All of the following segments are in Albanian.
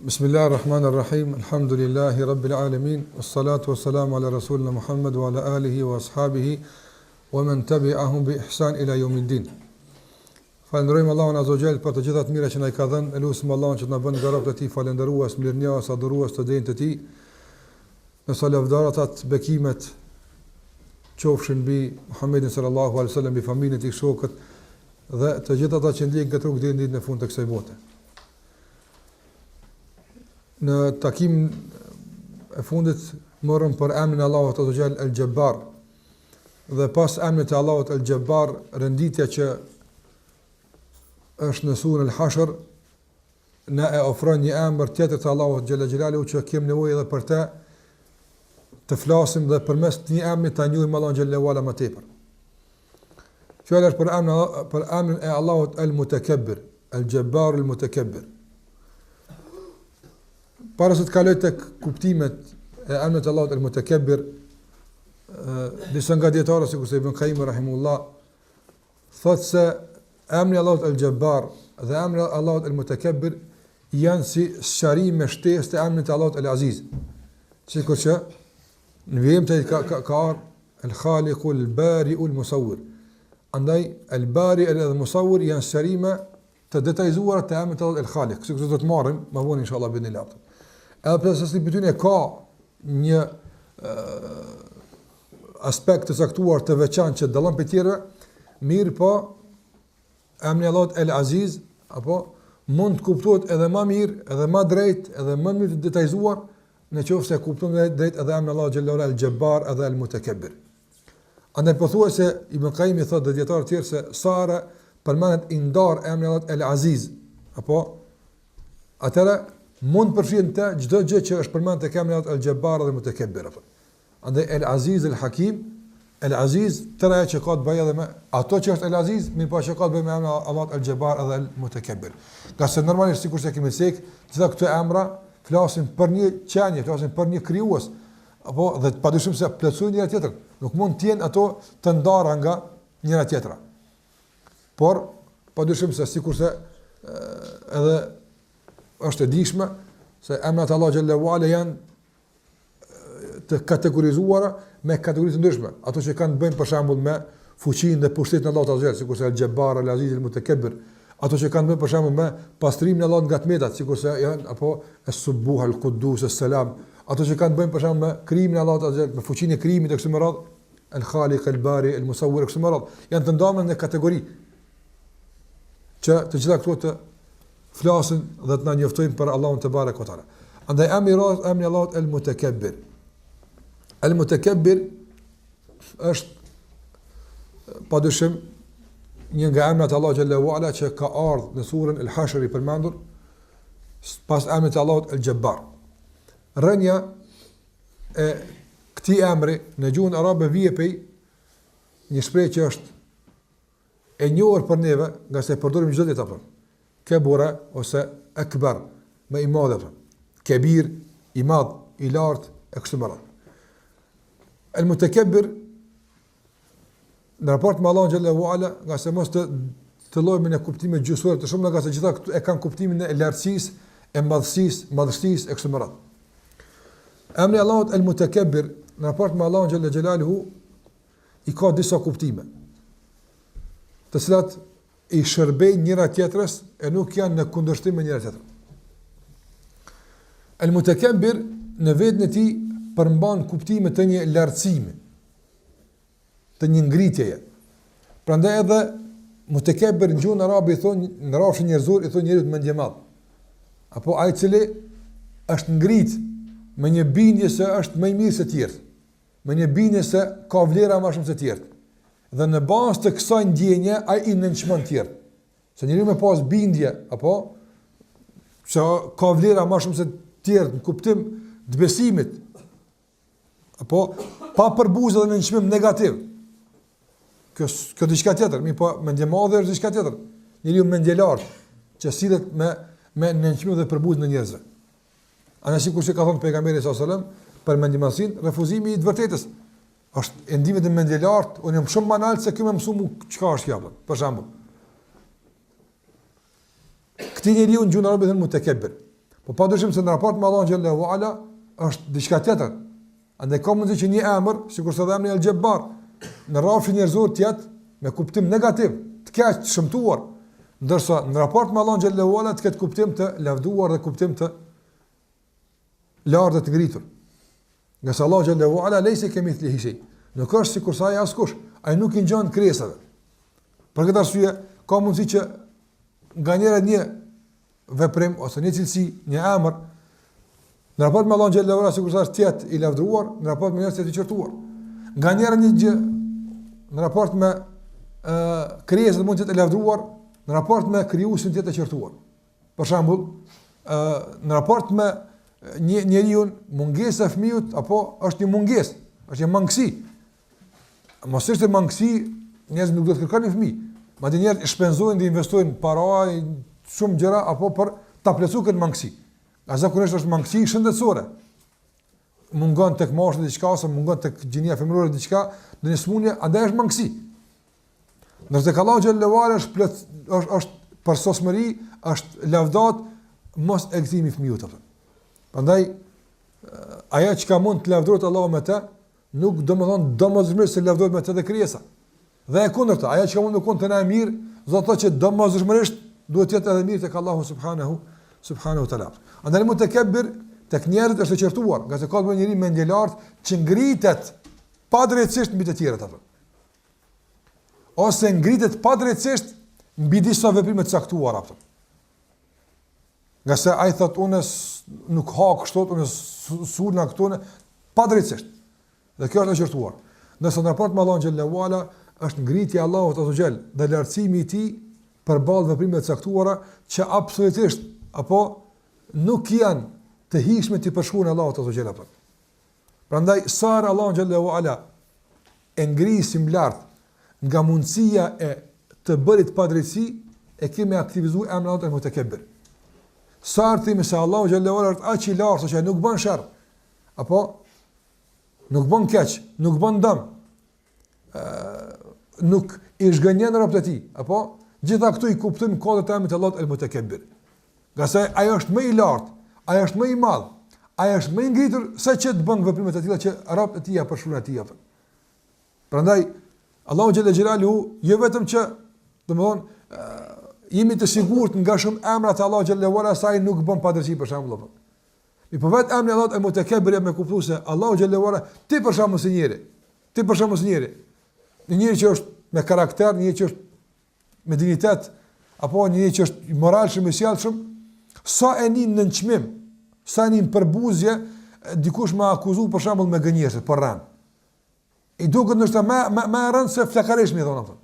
Bismillah ar-Rahman ar-Rahim, Alhamdulillahi Rabbil Alamin, wassalatu wassalamu ala Rasulina Muhammad wa ala alihi wa ashabihi wa men tabi'ahum bi ihsan ila yawmiddin. Falënderojmë Allahun Azza wa Jall për të gjitha të mirat që na i ka dhënë, e lusim Allahun që të na bën nga robët e Tij falënderues, mirënjohës, adhurues të denjë të Tij. Ndërsa lavdëratat, bekimet qofshin mbi Muhammedin sallallahu alaihi wasallam, mbi familjen e tij, shokët dhe të gjithë ata që ndjekin këtë rrugë deri në ditën e fundit të kësaj bote. Në takimin e fundit morëm për emrin e Allahut Azza wa Jall El Jabbar, Dhe pas emrit të Allahut El Jabbar, renditja që është në suren El Hashr na e ofron një emër tjetër të Allahut xhalla xhelalu që kemi nevojë edhe për të të flasim dhe përmes një emri ta njohim Allahun xhalla wala më tepër. Fjala është për emrin për emrin e Allahut El Mutakabbir, El Jabbar El Mutakabbir. Para se të kaloj tek kuptimet e emrit të Allahut El Mutakabbir, disa nga dijetarët sikurse Ibn Qayyim rahimullah thotë se emri i Allahut El Jabbar dhe emri i Allahut El Mutakabbir janë si sqarime shtesë të emrit të Allahut El Aziz. Sikur që në vijim të ka ka, ka ardhur El Khaliqu El Bari'u El Musawwir. Andaj El Bari El Musawwir janë sqarime të detajzuara të emrit të Allahut El Khalik, sikurse do të marrim më vonë inshallah biidhnillah. Edhe pse secili prej tyre ka një aspekt të caktuar të veçantë që dallon prej tjerëve, mirëpo emri i Allahut El Aziz apo mund të kuptohet edhe më mirë, edhe më drejt, edhe më mirë të detajzuar në qoftë se kuptojmë drejt edhe emrin e Allahut xhalla El Jabbar edhe El Mutakabbir. Andaj pothuajse Ibn Qayyimi thotë dhe dijetarë të tjerë se sa herë përmendet i ndarë emri i Allahut El Aziz, apo atëherë mund të përfshihet në të çdo gjë që është përmendur tek emri i Allahut El Jabbar dhe Mutakabbir apo. Andaj El Aziz El Hakim, El Aziz tërë ajo që ka të bëjë edhe me ato që është El Aziz, mirëpo që ka të bëjë me emrin e Allahut El Jabbar edhe El Mutakabbir. Ngase normalisht sikurse kemi cek, gjitha këto emra flasin për një qenie, flasin për një krijues, Apo dhe padyshim se plotësojnë njëra tjetrën. Nuk mund të jenë ato të ndara nga njëra tjetra. Por padyshim se sikurse edhe është e dijshme se emrat e Allahut xhalla wala janë të kategorizuara me kategori të ndryshme, ato që kanë të bëjnë për shembull me fuqinë dhe pushtetin e Allahut azza wa sikurse El Jabbar, El Aziz, El Mutakabbir, ato që kanë të bëjnë për shembull me pastrimin e Allahut nga të metat, sikurse janë apo Es-Subuh, El-Quddus, Es-Selam, ato që kanë të bëjnë për shembull me krijimin e Allahut azza wa me fuqinë e krijimit e kështu me radhë, El Khaliq, El Bari, El Musawwir e kështu me radhë, janë të ndara në kategori që të gjitha këto të flasin dhe të na njoftojnë për Allahun tebareke ve teala. Andaj emri i radhës emri i Allahut El Mutakabbir. El Mutakabbir është padyshim një nga emrat e Allahut xhalla wala që ka ardhur në surën El Hashr i përmendur pas emrit të Allahut El Jabbar. Rrënja e këtij emri në gjuhën arabe vije pej një shprehje që është e njohur për neve, ngase e përdorim çdo ditë apo. Kebura ose ekber, më i madh apo. Kebir, i madh, i lartë e kështu me radhë. El Mutekebbir në raport me Allahun xhalla wala, ngase mos të thellohemi në kuptime gjuhësore të shumta, ngase gjitha këto e kanë kuptimin e lartësisë, e madhësisë, madhështisë e kështu me radhë. Emri i Allahut El Mutekebbir në raport me Allahun xhalla xhelaluhu i ka disa kuptime, të cilat i shërbejnë njëra tjetrës e nuk janë në kundërshtim me njëra tjetrën. El Mutekebbir në veten e tij përmban kuptime të një lartësimi, të një ngritjeje. Prandaj edhe Mutekebbir në gjuhën arabe i thonë në rrafshin njerëzor i thonë njeriut mendjemadh. Apo ai i cili është ngrit me një bindje se është më i mirë se të tjerët. me një bindje se ka vlera më shumë se të tjerët. Dhe në bazë të kësaj ndjenje ai i nënçmon të tjerët. Se njeriu me pas bindje apo se ka vlera më shumë se të tjerët në kuptim të besimit apo pa përbuzje dhe nënçmim negativ. Kjo kjo diçka tjetër, mirëpo mendjemadhja është diçka tjetër. Njeriu mendjelartë që sillet me me nënçmim dhe përbuzje ndaj njerëzve. Andaj sikur që ka thënë pejgamberi sallallahu alajhi wasallam për mendjemadhësinë, refuzimi i të vërtetës. Është e ndimi të mendjelartë, unë jam shumë më nalt se ky me mësu mu çka është kjo, për shembull. Këtij njeriu në gjuhën arabe thonë mutekebbir. Po pa dyshim se në raport me Allahun xhelle ue ala është diçka tjetër. Andaj ka mundësi që një emër, sikurse edhe emri El Xhebbar, në rrafshin njerëzor të jetë me kuptim negativ, të keq, të shëmtuar, ndërsa në raport me Allahun xhelle ue ala të ketë kuptim të lavduar dhe kuptim të lartë dhe të ngritur. Ngase Allahu xhelle ue ala lejse kemithlihi shej. Nuk është sikurse ai askush, ai nuk i ngjan krijesave. Për këtë arsye ka mundësi që nganjëherë një veprim ose një cilësi, një emër në raport me Allahun xhelle ue ala sikurse është të jetë i lavdëruar, në raport me njerëzit të jetë i qortuar. Nganjëherë një gjë në raport me ë krijesat mund të jetë e lavdëruar, në raport me krijuesin të jetë e qortuar. Për shembull, ë në raport me një njeriun, mungesa e fëmijës apo është një mungesë, është një mangësi. Mos ishte mangësi, njerëzit nuk do të kërkonin fëmijë. Madje njerëzit shpenzojnë dhe investojnë para shumë gjëra apo për ta plotësuar këtë mangësi. A zakonisht është mangësi shëndetësore. Mungon tek mashkulli diçka ose mungon tek gjinia femërore diçka, ndonjë sëmundje, andaj është mangësi. Ndërsa tek Allahu xhelle ue ala është plot është është përsosmëri, është lavdat mos ekzistimi i fëmijës atë. Prandaj ajo çka mund të lavdërohet Allahu me të, nuk domethënë domosdoshmërisht se lavdërohet me të edhe krijesa. Dhe e kundërta, ajo çka mund të kon te na e mirë, s'do të thotë që domosdoshmërisht duhet të jetë edhe mirë tek Allahu subhanahu subhanahu teala. Andaj mutekebbir tek njerëzit është e qortuar, ngase ka të bëjë njeri mendjelartë që ngritet padrejtësisht mbi të tjerët apo. Ose ngritet padrejtësisht mbi disa veprime të caktuara apo. Ngase ai thot unë nuk ha kështu, unë s'ulna këtu, padrejtësisht. Dhe kjo është e qortuar. Ndërsa në raport me Allahun xhelle ue ala është ngritja e Allahut azze ue xhel dhe lartësimi i tij përballë veprimeve të caktuara që absolutisht apo nuk janë të hijshme t'i përshkruhen Allahut azze ue xhel apo. Prandaj sa herë Allahun xhelle ue ala e ngrisim lart nga mundësia e të bërit padrejtësi, e kemi aktivizuar emrin e Allahut el-Mutekebbir. Sa herë themi se Allahu xhelle ue ala është aq i lartë sa që nuk bën sherr, apo nuk bën keq, nuk bën dëm, ë nuk i zhgënjen robët e tij, apo gjitha këto i kuptojmë në kuadër të emrit të Allahut el-Mutekebbir. Ngase ai është më i lartë, ai është më i madh, ai është më i ngritur se që të bën veprime të tilla që robët e tij ia përshkruajnë atij apo. Prandaj Allahu xhelle xhelaluhu jo vetëm që domthon jemi të sigurt nga shumë emra të Allahut xhelle ue ala se ai nuk bën padrejtësi për shembull apo. Mirëpo vetë emri i Allahut el-Mutekebbir me kuptu se Allahu xhelle ue ala ti për shembull si njeri, ti për shembull si njeri, një njeri që është me karakter, një njeri që është me dinjitet, apo një njeri që është i moralshëm i sjellshëm, sa e nin nënçmim, sa e nin përbuzje, dikush me akuzu për shembull me gënjeshtër, për rrenë. I duket ndoshta më më më e rëndë se flakarisht me thonë apo.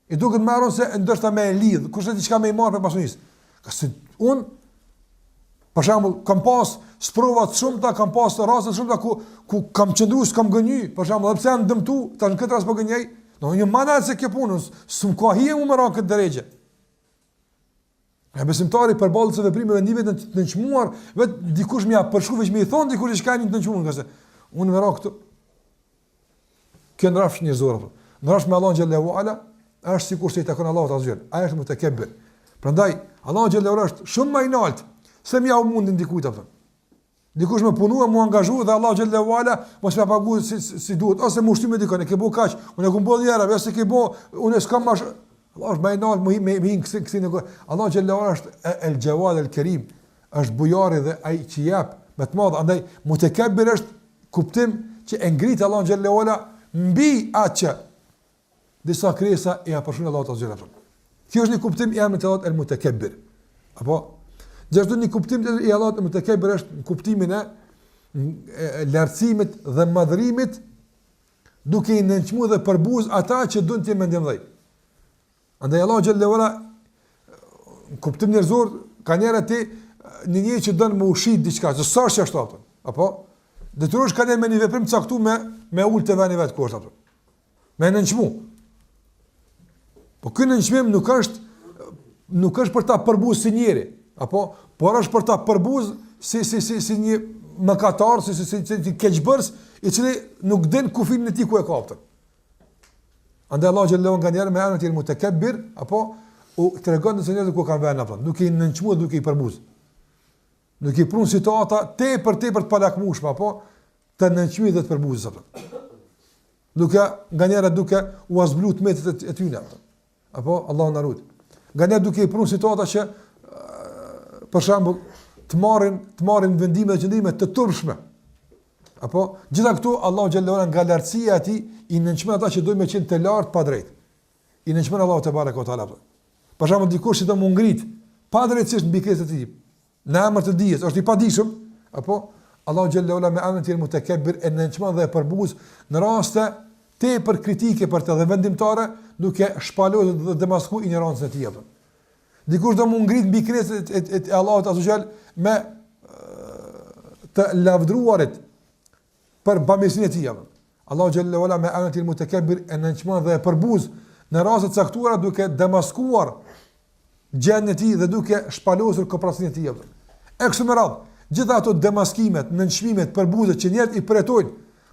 I duket më e rëndë se ndoshta me e lidh, kush e di çka me i marr prej pasunisë. Ngase un për shembull kam pas sprova të shumta, kam pas raste të shumta ku ku kam qëndruar, s'kam gënjy, për shembull, edhe pse jam dëmtu, tash në këtë rast po gënjej, do një më nalt se kjo punë, s'm ka hije mu me ra këtë derexhe. E besimtari përballë këtyre veprimeve ndihet të nënçmuar, vetë dikush më ja përshkru veç me i thon dikush diçka një të nënçmuar, ngase unë më ra këtu. Kjo në rrafsh njerëzor apo. Në rrafsh me Allahun xhelle ue ala është sikurse i takon Allahut azze ue xhel. Ai është mutekebbir. Prandaj Allahu xhelle ue ala është shumë më i lartë se me ia mundin dikujt apo. Dikush me punu e mu angazhu dhe Allahu xhelle ue ala mos me pagu si, si, si duhet ose mu shty me dikon e ke bo kaq, unë e kam bo dhjerë, ose ke bo, unë s'kam më Allah është më i lartë, më me me kësi kësi në Allahu xhelle ue ala është el Xhewad el Kerim, është bujari dhe ai që jep me të madh, andaj mutekebbir është kuptim që e ngrit Allahun xhelle ue ala mbi atë që disa krijesa ia përshkruajnë Allahut azze ue xhel. Kjo është një kuptim i emrit të Allahut el Mutekebbir. Apo gjithashtu një kuptim i Allahut el Mutekebbir është në kuptimin e, e lartësimit dhe madhërimit duke i nënçmuar dhe përbuz ata që duan të jenë mendjemëdhenj. Andaj Allahu xhelle ue ala në kuptim njerëzor kanjëherë ti një njeri që don me u shit diçka, që s'është ashtu apo. Apo detyrohesh kanjëherë me një veprim të caktuar me me ul te veni vet ku është apo. Me nënçmu. Po ky nënçmim nuk është nuk është për ta përbuz si njeri, apo por është për ta përbuz si si si si një mëkatar, si si si, si, si keqbërës, i cili nuk din kufirin e tij ku e ka apo. Andaj Allahu xhelle ue ala nganjëherë me emrin e tij Mutekebbir, apo u tregon se njerëzit ku kanë vënë apo, duke i nënçmuar, duke i përbuz. Duke i pru në situata tepër tepër të palakmueshme apo të nënçmimit dhe të përbuzjes apo. Duke nganjëherë duke ua zbulu të metat e tyre apo. Apo Allahu na rujt. Nganjëherë duke i pru në situata që për shembull të marrin të marrin vendime dhe qëndrime të turpshme. Apo gjitha këto Allahu xhelle ue ala nga lartësia e tij i nënçmon ata që dojnë me qenë të lartë pa drejt. I nënçmon Allahu tebareke ue teala. Për shembull dikush që do m'u ngrit padrejtësisht mbi krijesat e tij, në emër të dijes, është i padijshëm, apo Allahu xhelle ue ala me emrin e tij El-Mutekebbir e nënçmon dhe e përbuz në raste tepër kritike për të dhe vendimtare, duke shpalosur dhe demasku injorancën e tij apo. Dikush do m'u ngrit mbi krijesat e, e, e Allahut azze ue xhel me të lavdruarit për bamirësinë e tij. Allahu xhelle ue ala me emrin e tij El-Mutekebbir e nënçmon dhe e përbuz në raste të caktuara duke demaskuar gjendjen e tij dhe duke shpalosur koprracinë e tij. E kështu me radhë, gjitha ato demaskimet, nënçmimet, përbuzjet që njerëzit i përjetojnë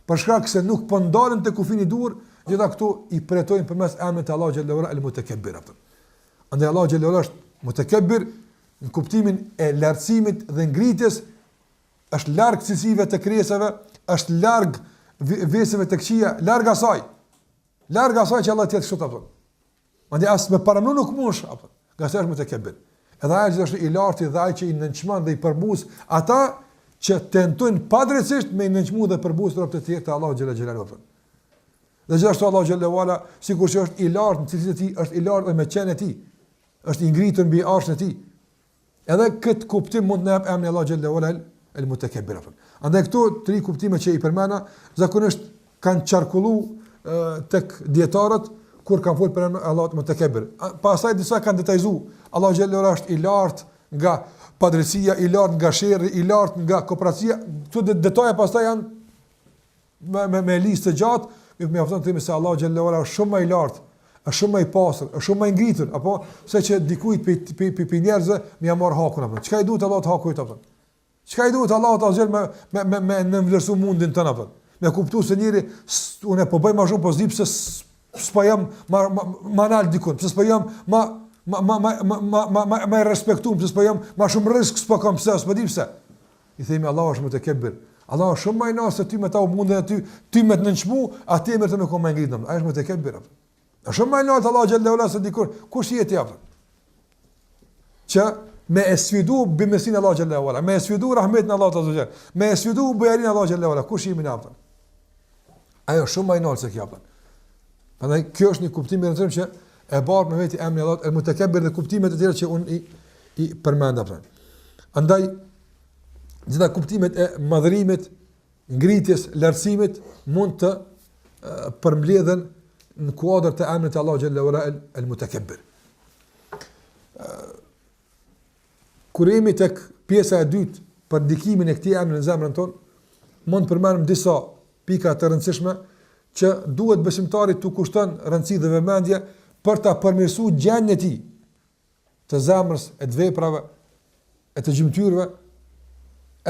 për shkak se nuk po ndalen te kufini i duhur, gjitha këto i përjetojnë përmes emrit të Allahut xhelle ue ala El-Mutekebbir. Andaj Allahu xhelle ue ala është Mutekebbir në kuptimin e lartësimit dhe ngritjes është larg cilësive të krijesave, është larg veseve të këqija, larg asaj. Larg asaj që Allah të jetë kështu apo. Madje as me paramenu nuk mundesh apo. Ngase është mutekebbir. Edhe ai gjithashtu i larti dhe ai që i nënçmon dhe i përbuz ata që tentojnë padrejtësisht me i nënçmu dhe përbuz robët e tjerë të Allahut xhelle xhelaluhu. Dhe gjithashtu Allahu xhelle ue ala, sikur që është i lartë në cilësitë e tij, është i lartë edhe me qenien e tij. Është i ngritur mbi arshin e tij. Edhe këtë kuptim mund të na jap emri Allahu xhelle ue ala el mutekebbir. Andaj këto tri kuptime që i përmenda zakonisht kanë qarkullu tek dietarët kur kanë folur për emrin Allahut mutekebbir. Pastaj disa kanë detajzu, Allahu xhelle ue ala është i lartë nga padrejtësia, i lartë nga sherri, i lartë nga koprracia. Këto detaje pastaj janë me me me listë të gjatë, mirëpo mjafton të themi se Allahu xhelle ue ala është shumë më i lartë, është shumë më i pastër, është shumë më i ngritur, apo se që dikujt pe pe pe, pe njerëzve me ia marr hakun apo. Çka i duhet Allahut haku yt apo? Çka i duhet Allahut azze me me me me nënvlerësu mundin tënd apo? Me kuptu se njeri unë po bëj më shumë po s'di pse s'po jam ma ma, ma nalt dikun, pse s'po jam ma ma ma ma ma ma ma ma, ma i respektuar, pse s'po jam ma shumë rrisk s'po kam pse, s'po di pse. I themi Allahu është mutekebbir. Allahu është shumë më i lartë se ty me ta mundin aty, ty me të nënçmu, a ti me të me kon më ngrit. Ai është mutekebbir. Është shumë më i lartë Allahu xhelle ue ala se dikur. Kush je ti apo? Që me e sfidu bamirësinë e Allahut xhelle ue ala, me e sfidu rahmetin e Allahut azze ue xhel, me e sfidu bujarinë e Allahut xhelle ue ala, kush jemi ne apo? Ai është shumë më i lartë se kjo apo. Prandaj kjo është një kuptim i rëndësishëm që e bart me veti emri i Allahut el mutekebbir dhe kuptimet e tjera që unë i i përmenda apo. Andaj gjitha kuptimet e madhërimit, ngritjes, lartësimit mund të përmbledhen në kuadër të emrit të Allahut xhelle ue ala el mutekebbir. Kur jemi tek pjesa e dytë për ndikimin e këtij emri në zemrën tonë, mund të përmendim disa pika të rëndësishme që duhet besimtari t'u kushton rëndësi dhe vëmendje për ta përmirësuar gjendjen e tij të zemrës e të veprave e të gjymtyrëve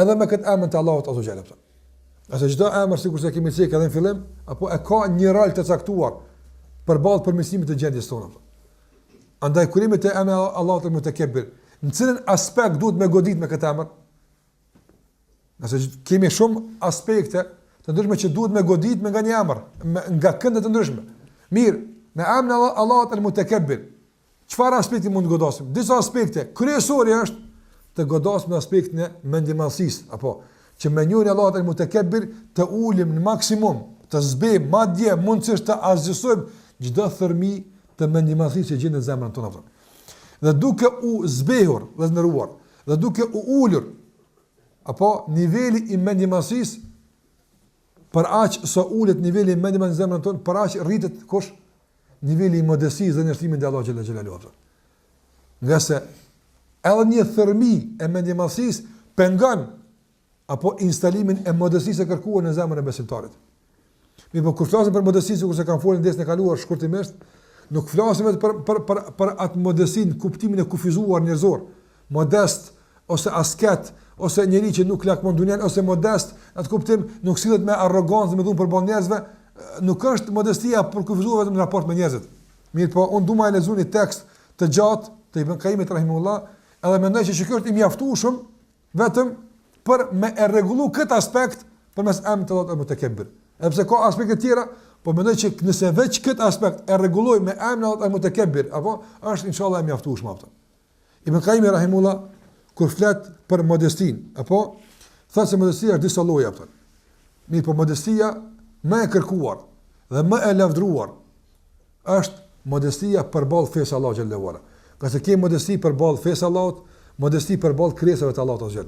edhe me këtë emër të Allahut azze ue xhel. Ose çdo emër sikurse kemi cekë edhe në fillim, apo e ka një rol të caktuar përballë përmirësimit të gjendjes tonë. Andaj kur jemi te emri i Allahut el Mutekebbir, në cilin aspekt duhet me godit me këtë emër? Nëse kemi shumë aspekte të ndryshme që duhet me godit me nga një emër, me, nga kënde të ndryshme. Mirë, me emrin e Allahut el Mutekebbir, Çfarë aspekti mund të godasim? Disa aspekte. Kryesori është të godasim në aspektin e mendjemadhësisë, apo që me njohjen e Allahut el Mutekebbir të ulim në maksimum, të zbehim, madje mundësisht të asgjësojmë çdo thërrmi të mendjemadhësisë që gjendet në zemrën tonë. Apo. Dhe duke u zbehur dhe nderuar, dhe duke u ulur, apo niveli i mendjemadhësisë për aq sa ulet niveli i mendjemadhësisë në zemrën tonë, për aq rritet kush niveli i modestisë dhe nënshtrimit ndaj Allahut xhelle xhelaluhu. Ngase edhe një thërrmi e mendjemadhësisë pengon apo instalimin e modestisë së kërkuar në zemrën e besimtarit. Mirëpo kur flasim për modesti, sikurse kam folur në dersin e kaluar shkurtimisht, nuk flasim vetëm për për për për atë modesti në kuptimin e kufizuar njerëzor, modest ose asket ose njeri që nuk lakmon dunjan ose modest, në atë kuptim nuk sillet me arrogancë me dhunë përballë njerëzve, nuk është modestia përkufizuar vetëm në raport me njerëzit. Mirëpo, unë du me e lexu një tekst të gjatë të Ibn Kajimit rahimullah, edhe mendoj që kjo është i mjaftueshëm. Vetëm për me e rregullu këtë aspekt përmes emrit të Allahut El-Mutekebbir. Edhe pse ka aspekte tjera, po mendoj që nëse veç këtë aspekt e rregulloj me emrin e Allahut El-Mutekebbir, apo është inshallah e mjaftueshme apo. Ibn Qayyim rahimullah kur flet për modestinë, apo thotë se modestia është disa lloje apo. Mirëpo modestia më e kërkuar dhe më e lavdruar është modestia përballë fesë Allahut xhelle ue ala. Ngase ke modesti përballë fesë Allahut, modesti përballë krijesave të Allahut azze.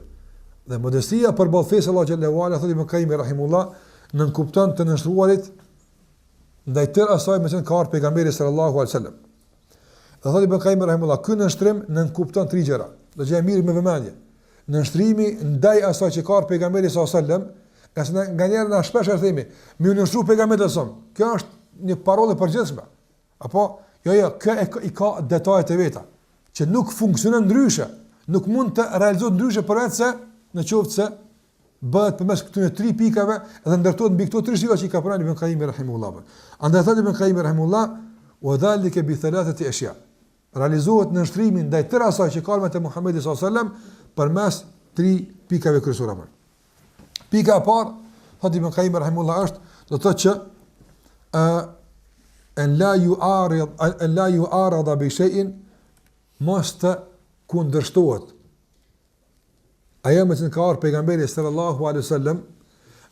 Dhe modestia përballë fesë Allahut xhelle ue ala thotë Ibn Qayyim rahimullah nënkupton të nënshtruarit ndaj tërë asaj me çka ka ardhur pejgamberi sallallahu alaihi wasallam. Dhe thotë Ibn Qayyim rahimullah, ky nënshtrim nënkupton tri gjëra. Dëgjoje mirë me vëmendje. Nënshtrimi ndaj asaj që ka ardhur pejgamberi sallallahu alaihi wasallam, ngase nganjëherë na shpesh e themi, me iu nënshtru pejgamberit sallallahu alaihi wasallam. Kjo është një parolë e përgjithshme. Apo jo jo, kjo e, i ka detajet e veta që nuk funksionon ndryshe, nuk mund të realizohet ndryshe përveç se në qoftë se bëhet përmes këtyre tri pikave dhe ndërtohet mbi këto tri shtylla që i ka përmendur Ibn Qayyim rahimullah. Andaj thotë Ibn Qayyim rahimullah, "Wa dhalika bi thalathati ashya." Realizohet nënshtrimi ndaj tërë asaj që ka ardhur me të Muhamedi sallallahu alaihi wasallam përmes tri pikave kryesore. Pika e parë, thotë Ibn Qayyim rahimullah është, do të thotë që ë en la yu'arid en la yu'arada bi shay'in mos të kundërshtohet ajo me të cilën ka ardhur pejgamberi sallallahu alaihi wasallam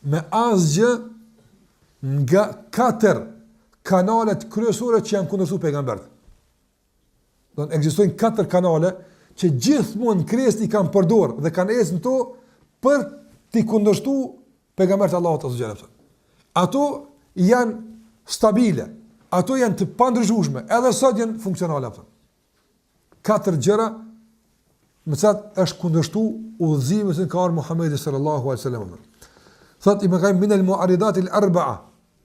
me asgjë nga katër kanalet kryesore që janë kundërshtuar pejgamberët. Do të ekzistojnë katër kanale që gjithmonë krijesat i kanë përdorur dhe kanë ecë në to për t'i kundërshtuar pejgamberët e Allahut azze ue xhel. Ato janë stabile, ato janë të pandryshueshme, edhe sot janë funksionale ato. Katër gjëra me të cilat është kundërshtu udhëzimi me të cilin ka ardhur Muhamedi sallallahu alaihi wasallam. Thot Ibn Qayyim min al-mu'aridat al-arba'a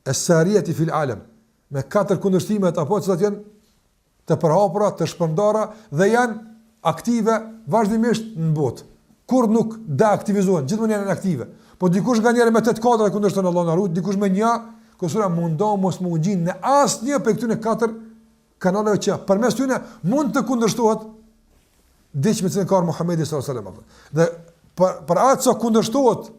as-sariyati fi al-alam. Me katër kundërshtimet apo të cilat janë të përhapura, të shpërndara dhe janë aktive vazhdimisht në botë. Kur nuk deaktivizohen, gjithmonë janë aktive. Po dikush nganjëherë me tetë katër e kundërshton Allahu na ruajt, dikush me një, kurse mundohu mos me u gjind në asnjë prej këtyre katër kanaleve që përmes tyre mund të kundërshtohet diç me të cilën ka ardhur Muhamedi sallallahu alaihi wasallam. Dhe për për aq sa kundërshtohet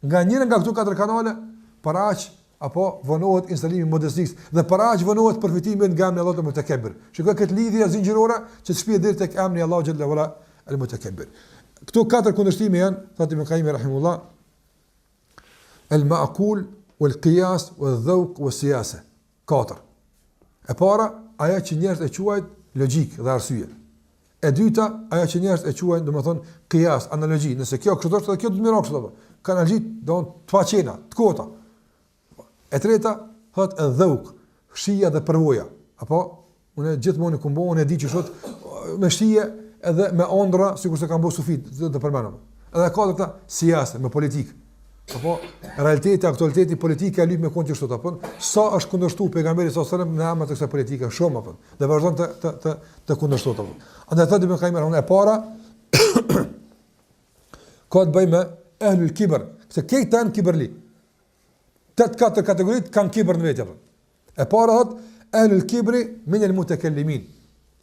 nga njëra nga këto katër kanale, për aq apo vonohet instalimi i modestisë dhe për aq vonohet përfitimi nga emri i Allahut el-Mutekebbir. Shikoj këtë lidhje zinxhirore që të shpie deri tek emri i Allahut xhelle ue ala el-Mutekebbir. Këto katër kundërshtime janë, thotë Ibn Qayyim rahimullah, el-ma'qul wal-qiyas wal-dhawq was-siyasa. Katër. E para, ajo që njerëzit e quajnë logjikë dhe arsye. E dyta, ajo që njerëzit e quajnë, domethënë, qiyas, analogji. Nëse kjo kështu është, edhe kjo do të mirë kështu apo. Ka analogji, do të paqena, të kota. E treta, thotë edh-dheuk, shija dhe përvoja. Apo unë gjithmonë kum bo, unë e di që sot me shije edhe me ëndrra, sikurse kanë bërë sufit, do të përmendëm. Edhe e katërta, sijase, me politikë. Apo realiteti, aktualiteti politika e lyp me kon qështu apo sa është kundërshtu pejgamberi sallallahu alajhi wasallam në emër të kësaj politike shumë apo dhe vazhdon të të të të kundërshtohet apo. Andaj thotë Ibn Qayyim e para ka të bëjë me ehlul kibër, se këta janë kibërli. Tetë katër kategoritë kanë kibër në vete apo. E para thot ehlul kibri min el mutakallimin.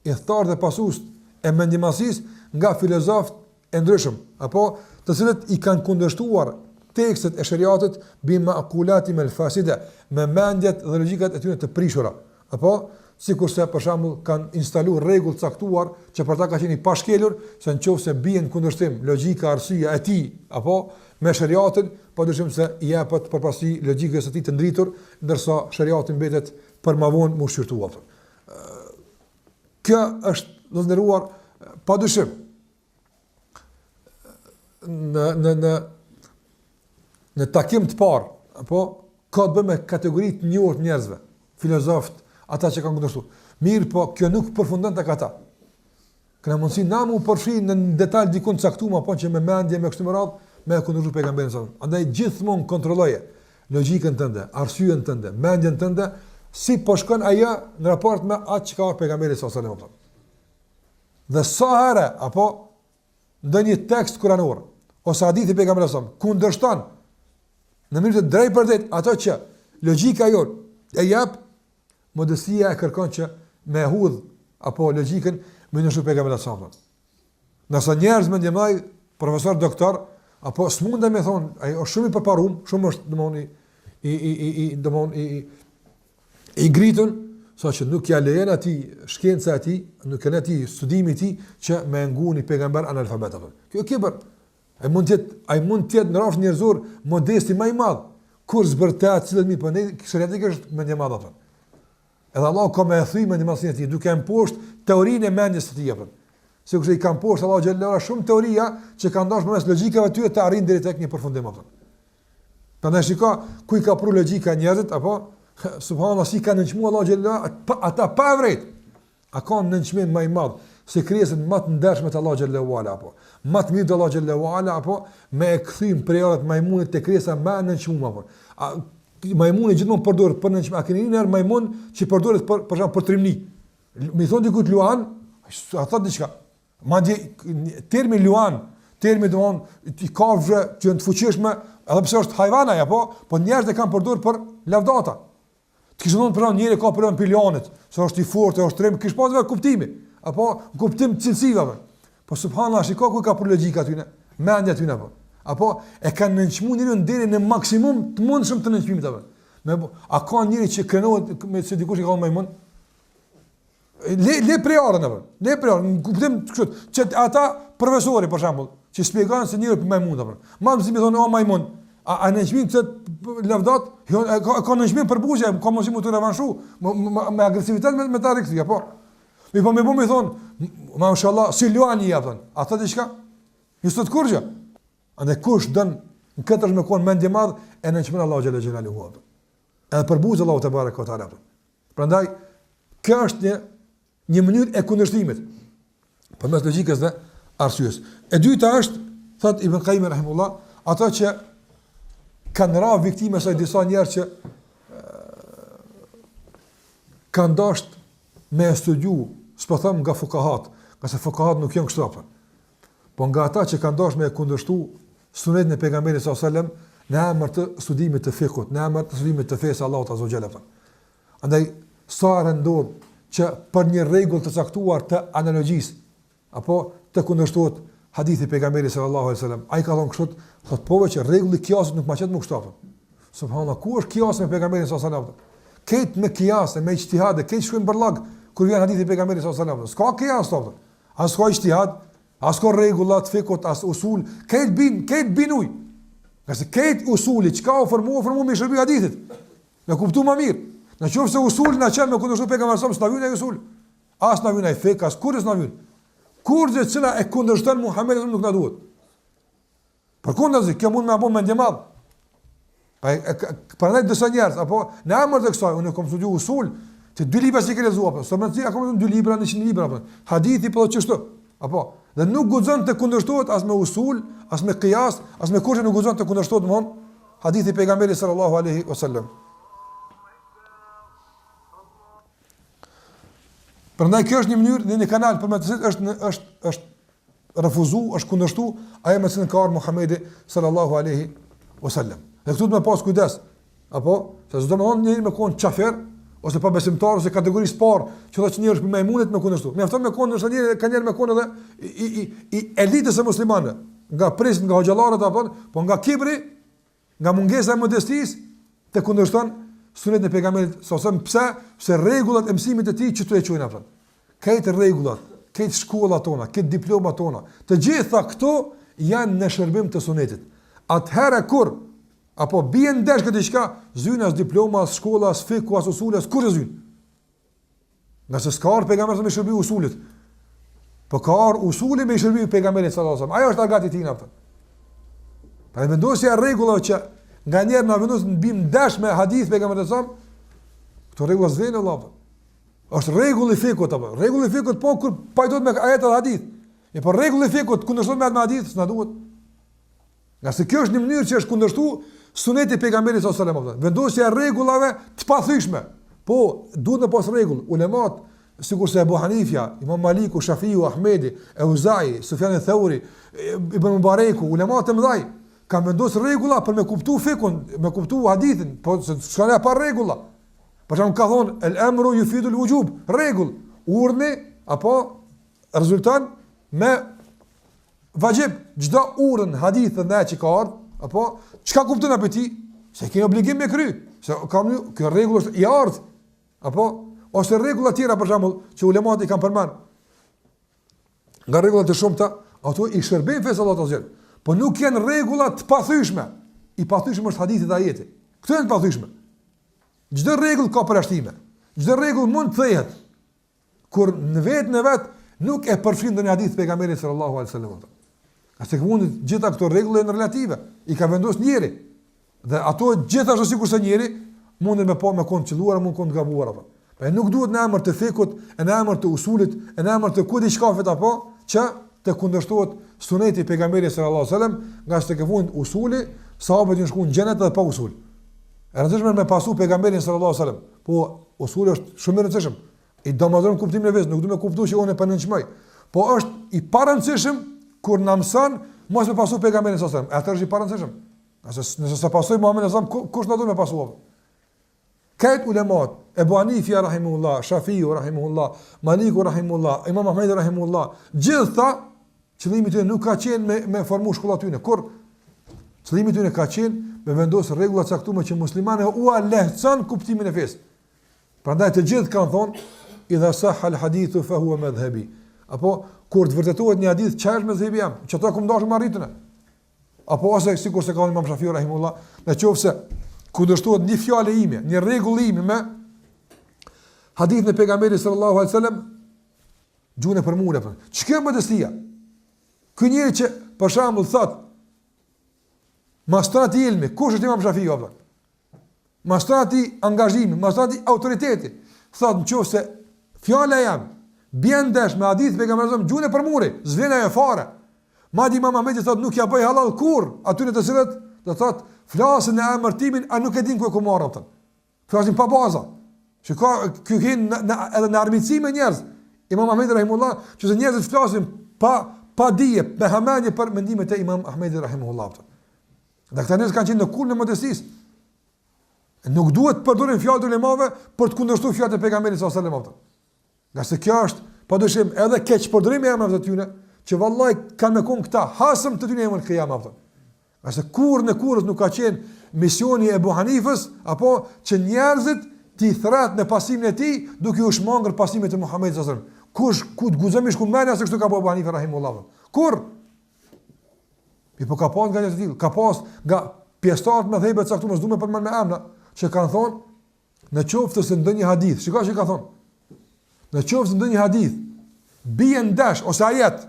Ithtarët dhe pasues e mendjemadhësisë nga filozofët e ndryshëm, apo të cilët i kanë kundërshtuar tekstet e sheriatit bi ma'qulatihim el fasida, me mendjet dhe logjikat e tyre të prishura. Apo sikurse për shembull kanë instaluar rregull të caktuar që për ta ka qenë i pashkelur, se në qoftë se bie në kundërshtim logjika, arsyeja e tij, apo me sheriatin, pa dyshim se i jepet përparësi logjikës së tij të ndritur, ndërsa sheriati mbetet për më vonë m'u shqyrtuar. Kjo është të nderuar pa dyshim në në në në takim të parë, apo ka të bëjë me kategori të njohur të njerëzve, filozofët, ata që kanë kundërshtuar. Mirëpo, kjo nuk përfundon tek ata. Kena mundësi na mu përfshi në një detal dikun të caktuar, apo që me mendje me kështu me radhë, me e kundërshtu pejgamberin sa. Andaj gjithmonë kontrolloje logjikën tënde, arsyen tënde, mendjen tënde, si po shkon ajo në raport me atë që ka ardhur pejgamberi sallallahu alajhi wasallam. Dhe sa herë apo ndonjë tekst kuranor ose hadithi i pejgamberit sallallahu alajhi wasallam kundërshton në mënyrë të drejtpërdrejtë ato që logjika jonë e jep, modestia e kërkon që me hudh apo logjikën me nënshtru pejgamberit sallallahu alajhi wasallam. Nëse njerëz mendjemdhaj. profesor doktor, apo s'mundem me thonë, ai është shumë i përparum, shumë është domthon i i i i, i domthon i i i ngritun, saqë nuk ja lejon atij shkenca e tij, nuk e lejon atij studimi i tij që me ngu një pejgamber analfabet apo. Kjo kibër. Ai mund të jetë, ai mund të jetë në rrafsh njerëzor modesti më i madh, kur zbërtet cilët mirë, po ne sheriatik është mendjemadh apo. Edhe Allah ka me e thy mendjemadhësinë e tij, duke e mposht teorinë e mendjes së tij apo. Sikurse i ka mposht Allahu xhelle ue ala shumë teoria që kanë dashur përmes logjikave të tyre të arrijnë deri tek një përfundim apo. Prandaj shiko ku i ka pru logjika njerëzit apo subhanallahu si ka nënçmu Allahu xhelle ue ala ata pa vrejt. A ka nënçmim më i madh se krijesën më të ndershme të Allahu xhelle ue ala apo më të mirë të Allahu xhelle ue ala apo me e kthy prejardhjen e majmunit te krijesa më e nënçmuar apo. A majmuni gjithmonë përdoret për nënçmim. A keni ndonjëherë majmun që përdoret për për shembull për trimni? Me i thon dikujt luan, a thot diçka? Madje termi luan, termi domthon i kafshëve që janë të fuqishme, edhe pse është hajvan ai apo, po njerëzit e kanë përdorur për lavdata. Të kishte thonë pra njeri ka problem pi luanit, se është i fortë, është trim, kish pas vetë kuptimi, apo në kuptim të cilësive. Po subhanallahu, shiko ku ka pru logjika atyne, mendja atyne apo. Apo e kanë nënçmuar njeriun deri në maksimum të mundshëm të nënçmimit apo. Me a ka njeri që krenohet me se dikush i ka majmun? Le le prejardhjen apo. Le prejardhjen, në kuptim të kështu, që ata profesori për shembull, që shpjegon se njeriu për majmun apo. Ma mësim i thonë o majmun, a a nënçmim këtë lavdat? Jo, e ka, ka nënçmim përbuzje, ka mundësi me t'u revanshu, me, me, me agresivitet me, me ta rikthy, apo. Mi po me po me thon, mashallah, si luani ja thon. A thotë diçka? Jo s'thot kurrgjë. Andaj kush don në këtë është me kon mendjemadh e nënçmon Allahu xhelle xhelaluhu. Edhe përbuz Allahu tebareke ve teala. Prandaj kjo është një një mënyrë e kundërshtimit përmes logjikës dhe arsyes. E dyta është, thot Ibn Qayyim rahimullah, ato që kanë ra viktimë saj disa njerëz që kanë dasht me e studiu, s'po them nga fukahat, ngase fukahat nuk janë kështu apo. Po nga ata që kanë dasht me e kundërshtu sunetin e pejgamberit sallallahu alajhi wasallam në emër të studimit të fikhut, në emër të studimit të fesë Allahut azza wa jalla. Andaj sa herë ndodh që për një rregull të caktuar të analogjisë apo të kundërshtohet hadithi i pejgamberit sallallahu alajhi wasallam, ai ka thonë kështu, thotë po veç rregulli i kijasit nuk ma qet më kështu apo. Subhanallahu, ku është kijasi me pejgamberin sallallahu alajhi wasallam? Krejt me kijas me ixhtihad, krejt shkojnë bërllog kur vjen hadithi i pejgamberit sallallahu alajhi wasallam. S'ka kijas apo. As ka ixhtihad, as ka rregulla të fikhut, as usul, krejt bin, krejt bin n'ujë. Ngase krejt usuli, çka u formu, u formu me shërby hadithit. Me kuptu ma mirë. Në qoftë se usuli na çon me kundërshtu pejgamberin sa s'na vyn ai usul. As na vyn ai fikh, as kurrë s'na vyn. Kurrgjë e cila e kundërshton Muhamedin nuk na duhet. Përkundrazi, kjo mund me bo mendjemadh. Pa e, e, prandaj disa njerëz apo në emër të kësaj unë kam studiu usul, ti dy libra s'i ke lexuar apo, s'më thua kam dy libra, 100 libra apo. Hadithi po thotë apo, dhe nuk guxon të kundërshtohet as me usul, as me qiyas, as me kurrë nuk guxon të kundërshtohet domthon hadithi i pejgamberit sallallahu alaihi wasallam. Prandaj kjo është një mënyrë dhe një kanal për me të cilën është në, është është refuzu, është kundërshtu ajo me cilën ka ardhur Muhamedi sallallahu alaihi wasallam. Dhe këtu duhet me pas kujdes, apo se s'do me thonë njeri me kon qafir ose pabesimtar ose kategorisë së parë, që thotë që njeri është prej majmunit me kundërshtu. Mjafton me kon ndoshta njeri ka njeri me kon edhe i i i, i elitës së muslimanëve, nga prijësit, nga hoxhallarët apo, po nga kibri Nga mungesa e modestisë të kundërshton sunetin e pejgamberit sallallahu alajhi wasallam, pse? Se rregullat e mësimit të tij qëtu e çojnë apo. Krejt rregullat, krejt shkollat tona, krejt diplomat tona, të gjitha këto janë në shërbim të sunetit. Atëherë kur apo bie ndesh këtë diçka, s'vyn as diploma, as shkolla, as fikhu, as usuli, as kurrë s'vyn. Ngase s'ka ardhur pejgamberi me shërby usulit. Po ka ardhur usuli me shërby pejgamberit sallallahu alajhi wasallam. Ajo është argat i tij apo. Pra vendosja e rregullave që nganjëherë na vendos të bim ndesh me hadith pejgamberit sallallahu alajhi wasallam. Këto rregulla s'vlejnë Allah. Është rregulli i fikhut apo? Rregulli i fikhut po kur pajtohet me ajet dhe hadith. E po rregulli i fikhut kundërshtohet me hadith, s'na duhet. Ngase kjo është një mënyrë që është kundërshtu suneti i pejgamberit sallallahu alajhi wasallam. Vendosja e rregullave të pathyeshme. Po, duhet me pas rregull. Ulemat, sikurse Ebu Hanifja, Imam Maliku, Shafiu, Ahmedi, Euzai, Sufjan Thauri, Ibn Mubareku, ulemat e mëdhaj kanë vendosur rregulla për me kuptu fikhun, me kuptu hadithin, po se s'ka pa rregulla. Për shembull ka thonë el emru yufidul wujub, rregull, urdhni apo rezulton me Vaxhib, çdo urdhën, hadith dhe që ka ardhur, apo çka kupton prej tij? Se kemi obligim me kry, se kam një, kjo rregull është i ardhur. Apo ose rregulla tjera për shembull që ulemat i kanë përmend. Nga rregullat e shumta, ato i shërbejnë fesë Allahut azze. Po nuk janë rregulla të pathyeshme. I pathyeshëm është hadithi dhe ajeti. Këto janë të pathyeshme. Çdo rregull ka përjashtime. Çdo rregull mund të thehet. Kur në veten e vet nuk e përfshin ndonjë hadith të pejgamberit sallallahu alaihi wasallam. Ngase tek e fundit gjitha këto rregulla janë relative, i ka vendosur njeri. Dhe ato gjithashtu sikurse njeri munden me pa me kon të qëlluara, mund kon të gabuara apo. Pra nuk duhet në emër të fikhut, e në emër të usulit, e në emër të kujt çkafit apo që të kundërshtohet suneti i pejgamberit sallallahu alaihi wasallam, ngase tek e fundit usuli, sahabët janë shkuar në xhenet edhe pa usul. E rëndësishme me pasu pejgamberin sallallahu alaihi wasallam. Po usuli është shumë i rëndësishëm. I domosdoshëm kuptimin e fesë, nuk du me kuptu që unë e nënçmoj. Po është i parëndësishëm kur na mëson mos me pasu pejgamberin sallallahu alaihi wasallam. Atëherë është i parëndësishëm. Nëse nëse s'e pasoj Muhamedin sallallahu alaihi wasallam, kush na do me pasu? Krejt ulemat, Ebu Hanifja rahimullah, Shafiu rahimullah, Maliku rahimullah, Imam Ahmedi rahimullah, gjithë ta qëllimi i tyre nuk ka qenë me me formu shkolla tyre, kur qëllimi i tyre ka qenë me vendos rregulla të caktuara që muslimanëve ua lehtëson kuptimin e fesë. Prandaj të gjithë kanë thonë idha sahha al-hadithu fa huwa madhhabi. Apo kur të vërtetohet një hadith, çka është medhhebi jem? Qato kum dashur me arritën. Apo ose sikurse ka thënë Imam Shafiu rahimullah, në qoftë se kundërshtohet një fjalë ime, një rregull imi me hadithin e pejgamberit sallallahu alaihi wasallam, gjune për mure për. Çka modestia? Ky njeri që për shembull thot Mas tërë atij ilmi, kush është Imam Shafiu apo? Mas tërë atij angazhimi, mas tërë atij autoriteti, thot në qoftë se fjala jem bjen ndesh me hadith pejgamberit sallallahu gjune për muri, s'vlen ajo fare. Madje Imam Ahmedi thot nuk ja bëj halal kurr atyre të cilët do thot flasin në emër timin, a nuk e din ku e ku marrë atë. Flasin pa baza. Që ka ky hin në, në, edhe në armiqësi me njerëz. Imam Ahmedi rahimullah, që se njerëzit flasin pa pa dije, me hamendje për mendimet e Imam Ahmedit rahimullah. Dhe këta njerëz kanë qenë në kulmin e modestisë. Nuk duhet të përdorin fjalët e ulemave për të kundërshtuar fjalët e pejgamberit sallallahu alajhi wasallam. Ngase kjo është padyshim edhe keqpërdorim i emrave të tyre, që vallahi kanë me kon këta hasëm të tyre jeumul kijame apo. Ngase kurrën e kurrës nuk ka qenë misioni i Ebu Hanifës apo që njerëzit t'i thret në pasimin e tij duke u shmangur pasimit të Muhamedit sallallahu alajhi wasallam. Kush ku të guxon me shku mendja se kështu ka bërë Ebu Hanife rahimullah. Kurrë Mirëpo ka pas nga njerëz të tillë, ka pas nga pjesëtarët e medhhebeve të caktuara, s'du me përmend me emra, që kanë thonë në qoftë se ndonjë hadith, shiko çka ka thonë. Në qoftë se ndonjë hadith bie ndesh ose ajet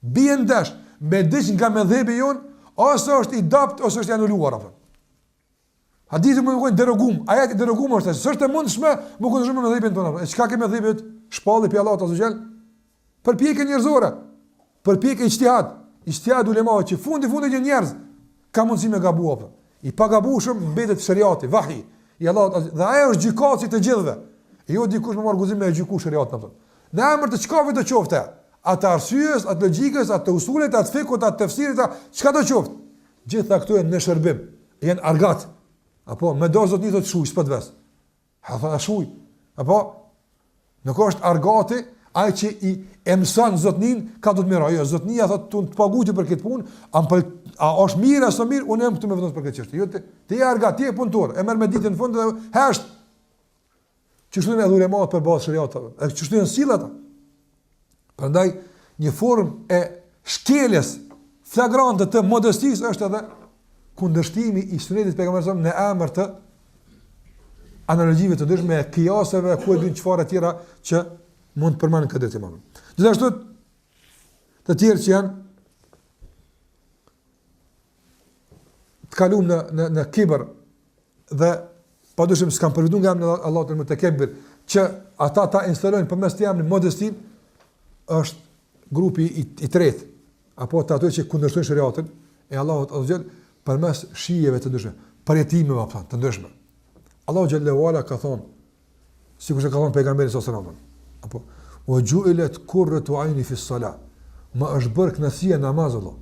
bie ndesh me diç nga medhhebi jon, ose është i dobët ose është i anuluar apo. Hadithi me kon derogum, ajeti derogum është, s'është e mundshme me kundërshtu me medhhebin tonë. E çka ke medhhebit? Shpallje prej Allahut azze ue xhel. Përpjekje njerëzore, përpjekje ixhtihad, ixhtihad ulema që fundi fundit janë njerëz, ka mundësi me gabu apo. I pagabueshëm mbetet sheriati, vahi i Allahut dhe ai është gjykatësi i të gjithëve. E jo dikush me marr guxim me e gjyku sheriatin apo. Në emër të çkafit të qoftë, atë arsyes, atë logjikës, atë usulit, atë fikhut, atë tefsirit, atë çka do qoftë. Gjitha këto janë në shërbim, janë argat. Apo me do zotni thotë shuj s'po të ves. Ha thonë shuj. Apo nuk është argati ai që i e mëson zotnin ka do të mirë. Jo, zotnia thotë tu të paguaj për këtë punë, a më a është mirë a s'është mirë, unë jam këtu me vendos për këtë çështje. Jo ti, ti je argat, ti je punëtor, e merr me ditën në fund dhe hesht. Qështu janë edhe ulemat përballë sheriatit, edhe qështu janë sjellë ata. Prandaj, një formë e shkeljes flagrante të modestisë është edhe kundërshtimi i sunetit pejgamberit në emër të analogjive të ndryshme, kijaseve, ku e di unë çfarë tjera që mund të përmenden këtë drejtim. Gjithashtu të tjerë që janë të kalum në, në, në kibër dhe pa dyshim s'kan përfitu nga emri Allahut el Mutekebbir, që ata ta instalojnë përmes këtij emri modestinë, është grupi i, i tretë, apo të ato që kundërshtojnë sheriatin e Allahut azze ue xhel përmes shijeve të ndryshme, përjetimeve apo të ndryshme. Allahu xhel-le ue ala ka thonë, Sikurse ka thënë pejgamberi sallallahu alajhi wasallam, apo wa ju'ilat qurratu ayni fi as-salah. Më është bërë kënaqësia në namaz Allah.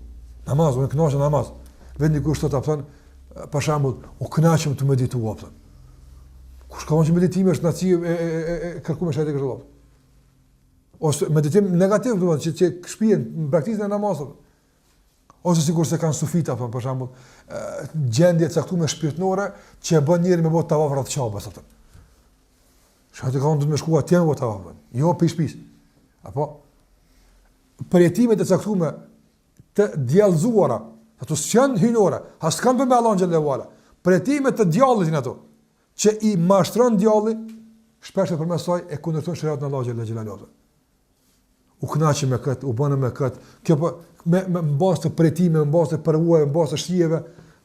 Namaz, unë kënaqem në namaz. Vjen dikush thotë apo për shembull, u kënaqem tu meditu apo. Kush ka thënë që meditimi është kënaqësi e e e e kërkuar sheriat kështu apo? Ose meditim negativ, do të thotë që që shpien në braktisjen e namazit. Ose sikurse kanë sufita, apo për shembull, gjendje të caktuar shpirtërore që e bën njeri me bë tavaf rreth Qabes atë. Sheriati ka thonë duhet me shku atje me bë tavaf, jo prej shtëpisë. Apo përjetimet e caktuara të djallëzuara, ato s'janë hyjnore, as kanë të bëjnë me Allahun xhelle ue ala. Përjetime të djallit janë ato, që i mashtron djalli, shpesh përmes saj e kundërshton sheriatin e Allahut xhelle xhelaluhu. U kënaqe me këtë, u bënë me këtë. Kjo po me me në bazë të përjetimeve, në bazë të përvojave, në bazë të shijeve,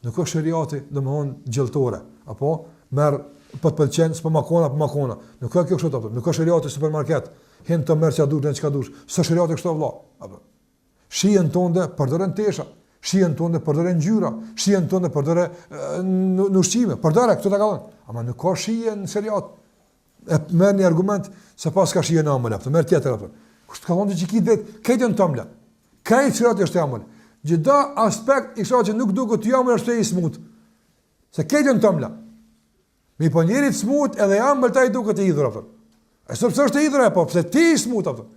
nuk është sheriati, domthon gjelltore, apo merr po të pëlqen, s'po makona, po makona. Nuk është kjo kështu apo, nuk është sheriati supermarket. Hin të merr çka dush, çka dush. S'është sheriati kështu vëlla. Apo. Shijen tënde përdore n'tesha, shijen tënde përdore ngjyra, shijen tënde përdore në, në ushqime, përdore këto ta ka dhënë. Ama nuk ka shije në sheriat. E merr një argument se paska shije në ëmbël, apo merr tjetër apo. Kush të ka thonë që ki det, krejt janë të ëmbla. Krejt sheriati është i ëmbël. Çdo aspekt i sheriatit që nuk duket i ëmbël është i smut. Se krejt janë të ëmbla. Mirëpo njerit smut edhe e ëmbël i duket e hidhur apo. E s'pse është e hidhur apo pse ti i smut apo.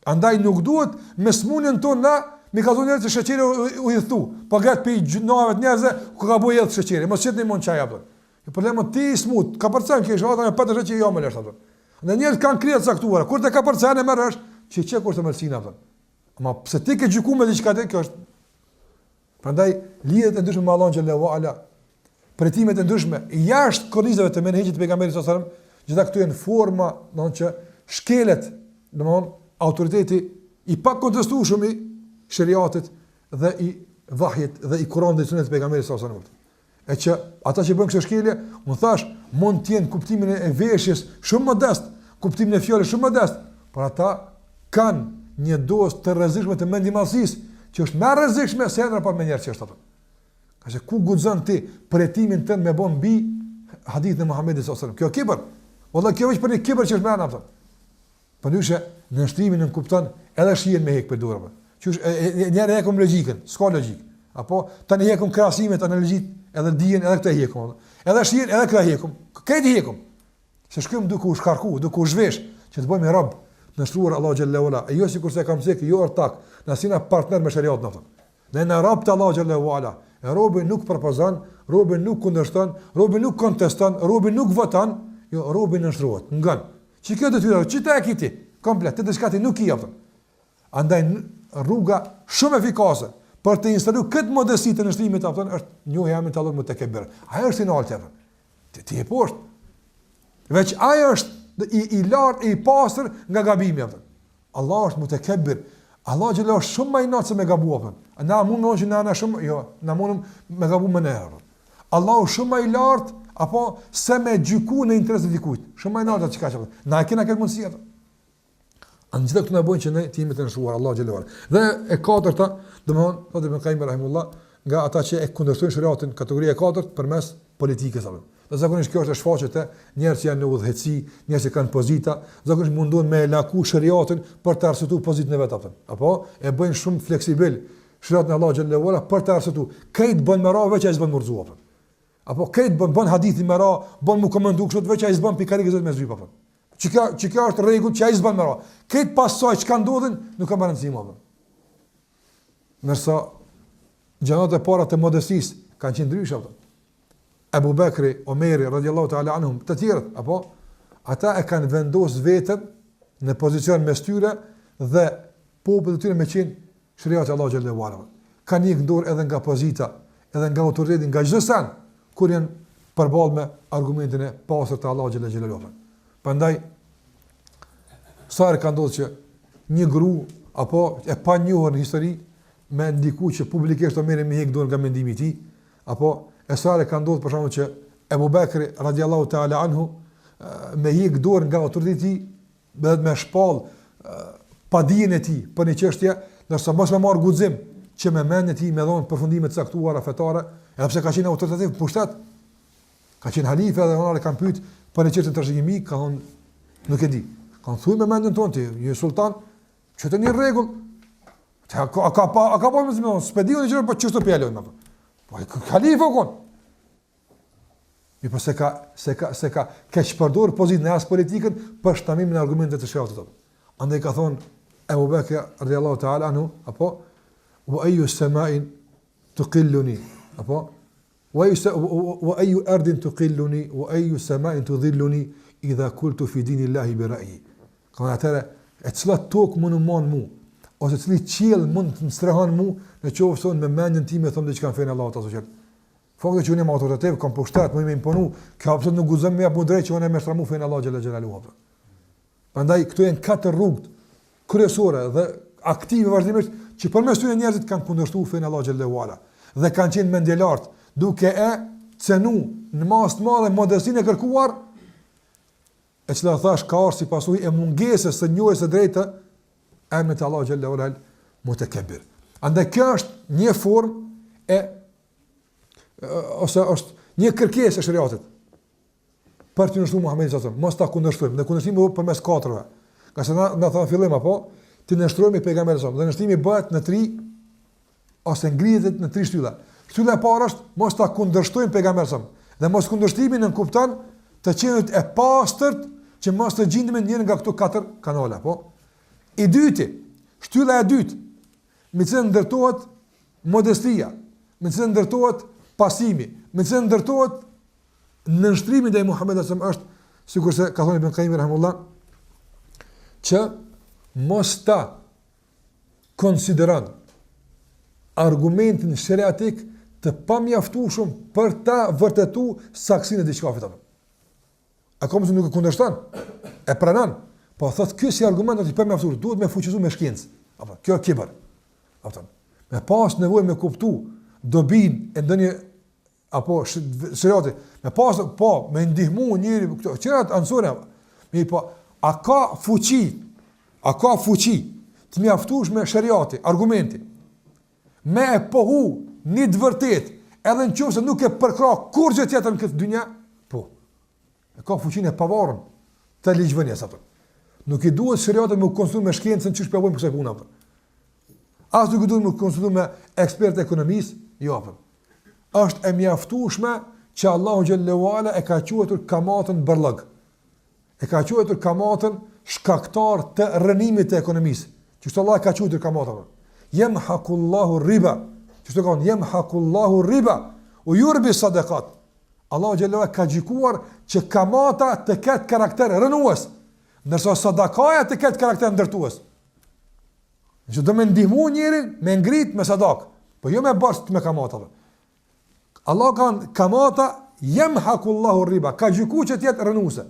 Andaj nuk duhet me smunjen tonë na me kallzu njerëz se sheqeri u, u hidhtu. Po gjet pi gjynaheve të njerëzve ku ka bëj edhe sheqeri. Mos qitni mund çaj apo. E problemi ti i smut, ka përcen ke shata me patë sheqeri jo më lësht apo. Në njerëz kanë krije të caktuara, kur të ka përcen e merr vesh që çe kur të mëlsina apo. Ama pse ti ke gjykuar me diçka të kjo është Prandaj lidhjet e ndryshme me Allahun xhelle ue ala, përjetimet e ndryshme jashtë kornizave të menhexhit të pejgamberit sallallahu alajhi wasallam, gjitha këto janë forma, domthonjë që shkelet, domthonjë autoriteti i pakontestueshëm i sheriatit dhe i vahjit dhe i Kuranit dhe sunetit të pejgamberit sallallahu alajhi wasallam. E që ata që bëjnë këtë shkelje, unë thash, mund të jenë kuptimin e veshjes shumë modest, kuptimin e fjalës shumë modest, por ata kanë një dozë të rrezikshme të mendjemadhësisë, që është më e rrezikshme se në raport me njerëz që është ato. Ka se ku guxon ti përjetimin tënd me bën mbi hadithin e Muhamedit sallallahu alajhi wasallam. Kjo kibër. Valla kjo veç për një kibër që është më apo. Përndryshe, nënshtrimi nënkupton edhe shijen me hek prej dore. Qysh e, e, e njëherë hekum logjikën, s'ka logjikë. Apo tani hekum krahasimet, analogjitë, edhe dijen, edhe këtë hekum. Edhe shijen, edhe këtë hekum. Këtë hekum. Se shkojmë duke u shkarku, duke u zhvesh, që të bëhemi rob, nënshtruar Allahut xhelle ue ala. E jo sikurse e kam cek, jo ortak, na s'jena partner me sheriatin atë. Ne jena rob të Allahut xhelle ue ala. E robi nuk propozon, robi nuk kundërshton, robi nuk konteston, robi nuk voton, jo robi nënshtrohet, ngon. Që kjo detyrë, që ta e ki ti, komplet, të diçka ti nuk ki apo. Andaj rruga shumë efikase për të instaluar këtë modesti të nënshtrimit apo është njohja e emrit të Allahut Mutekebbir. Ai është i naltë apo. Ti ti je poshtë. Veç ai është i i lartë e i pastër nga gabimi apo. Allah është mutekebbir. Allah xhelle është shumë më i lartë se me gabu apo. Na mund të thonë që na shumë, jo, na mundum me gabu më herë. Allah është shumë më i lartë apo se me gjyku në interes të dikujt. Shumë më i lartë çka ka. Na e kena këtë mundësi atë. A në gjitha këto na bojnë që ne të jemi të nënshtruar Allahut xhelle ue ala. Dhe e katërta, domthon, thotë Ibn Qayyim rahimullah, nga ata që e kundërshtojnë sheriatin, kategoria e katërt përmes politikës apo. Dhe zakonisht kjo është e shfaqur te njerëz që janë në udhëheqësi, njerëz që kanë pozita, zakonisht mundohen me e laku sheriatin për të arsyetuar pozitën e vet apo. Apo e bëjnë shumë fleksibil sheriatin e Allahut xhelle ue ala për të arsyetuar. Krejt bën me ra veç ai s'bën m'u rrzu apo. Apo krejt bën bën hadithi me ra, bën mu komentu kështu veç ai s'bën pi karrigës me zhyp apo. Që kjo që kjo është rregull që ai s'bën me ra. Krejt pasojat çka ndodhin nuk ka më rëndësi më. Ndërsa gjeneratat e para të modestisë kanë qenë ndryshe apo. Ebu Bekri, Omeri, radiallahu ta'ala anhum, të tjerët, apo, ata e kanë vendos veten në pozicion mes tyre dhe popullit të tyre me qenë sheriati i Allahut xhelle ue ala. Kanë hjek dorë edhe nga pozita, edhe nga autoriteti, nga çdo sen, kur janë përballë me argumentin e pastër të Allahut xhelle xhelaluhu. Prandaj, sa herë ka ndodhur që një gru, apo e panjohur në histori, me ndiku që publikisht Omeri me hjek dorë nga mendimi i tij, Apo e sa herë ka ndodhur për shembull që Ebu Bekri radiallahu ta'ala anhu me hjek dorë nga autoriteti i tij dhe me shpall padijen e tij për një çështje, ndërsa mos me marr guxim që me mendjen e tij me dhon përfundime të caktuara fetare, edhe pse ka qenë autoritativ në pushtet, ka qenë halife dhe Omerin e kanë pyet për një çështje të trashëgimi, ka thonë nuk e di. Kanë thuaj me mendjen tonë ti, je sultan, që të një rregull, A ka a ka pa a ka pa më thonë, s'pe di unë gjë, po çështë po jalojmë apo. Po halife u kon. Mi po se ka se ka se ka keqpërdor pozitën e as politikën për shtamimin e argumenteve të sheriatit. Andaj ka thon Ebu Bekr radiallahu ta'ala anhu, apo? Wa ayu sama'in tuqilluni, apo wa ayu wa ayu ardin tuqilluni wa ayu sama'in tudhilluni idha qultu fi dinillahi bi ra'yi. Ka thënë atëherë e cila tokë mund të man mu ose cili qiell mund të më strehon mu në qoftë se unë me mendjen time them diçka në fenë e Allahut azza xhel. Fakti që unë jam autoritativ, kam pushtet, muj me imponu, kjo absolut nuk guxon me jap mu drejt që unë me shtramu fenë e Allahut xhel xhelaluhu. Prandaj këto janë katër rrugët kryesore dhe aktive vazhdimisht që përmes tyre njerëzit kanë kundërshtuar fenë e Allahut xhel-le ue ala dhe kanë qenë mendjelartë duke e cenu në masë të madhe modestinë e kërkuar e cila thash ka ardhur si pasojë e mungesës së njohjes së drejtë të emrit të Allahut xhel-le ue ala mutekebbir. Andaj kjo është një formë e ose është një kërkesë e sheriatit për t'iu nënshtru Muhammedit alejhi selam, mos ta kundërshtojmë, dhe kundërshtimi bëhet përmes katrëve, ngase na, na thamë fillim, apo, t'i nënshtrohemi pejgamberit alejhi selam, dhe nënshtrimi bëhet në tri, ose ngrihet në tri shtylla. Shtylla e parë është, mos ta kundërshtojmë pejgamberin alejhi selam, dhe mos kundërshtimi nënkupton të qenit e pastërt që mos të gjindemi në njërin nga këto katër kanale, apo? I dyti, shtylla e dytë, me cilën ndërtohet modestia, me cilën ndërtohet pasimi, me cilën ndërtohet Nënshtrimi ndaj Muhamedit alejhi selam është sikurse ka thënë Ibn Qayyim rahimullah që mos ta konsideron argumentin sheriatik të pamjaftueshëm për ta vërtetu saktësinë e diçkafit apo. A ka mundësi nuk e kundërshton, e pranon, po thot ky si argument është i pamjaftueshëm, duhet me fuqizu me shkencë. Apo kjo kibër. Apo me pas nevojë me kuptu dobinë e ndonjë apo sheriati, me pas, po, me ndihmu njeri, këto, qerat anësore, mirëpo, a ka fuqi, a ka fuqi të mjaftueshme sheriati, argumenti, me e pohu një të vërtet, edhe në qoftë se nuk e përkrah kurgjë tjetër në këtë dynja, po, E ka fuqinë e pavarur të ligjvënies apo. Nuk i duhet sheriatit me u konsultu me shkencën qysh po bëjmë kësaj pune apo. As nuk i duhet me u konsultu me ekspertë të ekonomisë, jo apo. Është e mjaftueshme që Allahu xhel-le ue ala e ka quajtur kamatën bërllog. E ka quajtur kamatën shkaktar të rrënimit të ekonomisë. Qështu Allah e ka quajtur kamatën. Jemhakullahu riba. Qështu ka thënë jemhakullahu riba. Ue jurbi sadekat. Allahu xhel-le ue ala ka gjykuar që kamata të ketë karakter rrënues, ndërsa sadakaja të ketë karakter ndërtues. Nëse do me ndihmu njerin, me ngrit me sadak, po jo me borxh me kamata. Allahu ka kamata jemhakullahu riba, ka gjykuar që të jetë rrënuese.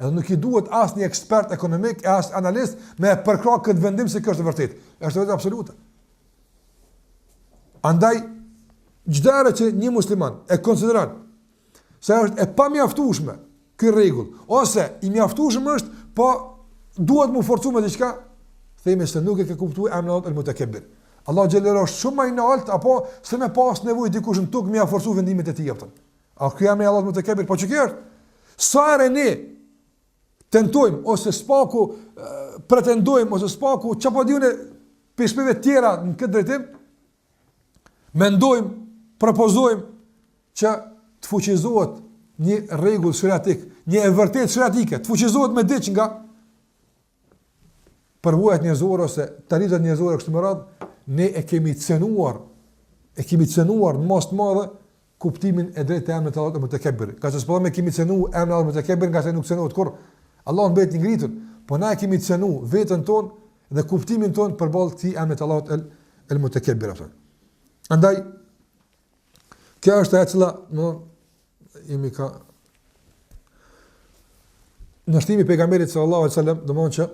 Edhe nuk i duhet asnjë ekspert ekonomik e as analist me e përkrah këtë vendim se kjo është e vërtetë. Është e vërtetë absolute. Andaj, çdo herë që një musliman e konsideron se është e pamjaftueshme ky rregull, ose i mjaftueshëm është, po duhet mu forcu me diçka, themi se nuk e ke kuptuar emrin e Allahut el-Mutekebbir. Allahu xhel-le është shumë më i lartë apo se me pas nevojë dikush në tokë me ia forcu vendimet e tij apo. A ky emri i Allahut Mutekebbir, po çka është? Sa herë ne tentojmë ose s'paku pretendojmë ose s'paku çka po di unë prej shprehjeve tjera në këtë drejtim mendojmë, propozojmë që të fuqizohet një rregull sheriatik, një e vërtetë sheriatike, të fuqizohet me diç nga përvojat njerëzore ose traditat njerëzore kështu me radhë, ne e kemi cenuar, e kemi cenuar në masë të madhe kuptimin e drejtë të emrit të Allahut Mutekebbir. Ngase s'po them e kemi cenu emrin e Allahut Mutekebbir, ngase nuk cenohet kurrë. Allahu mbetet i ngritur, po na e kemi cenu veten tonë dhe kuptimin tonë përballë këtij emri të Allahut el, el Mutekebbir. Andaj, kjo është e cila, më, jemi ka nënshtrimi i pejgamberit sallallahu alaihi wasallam, domethënë që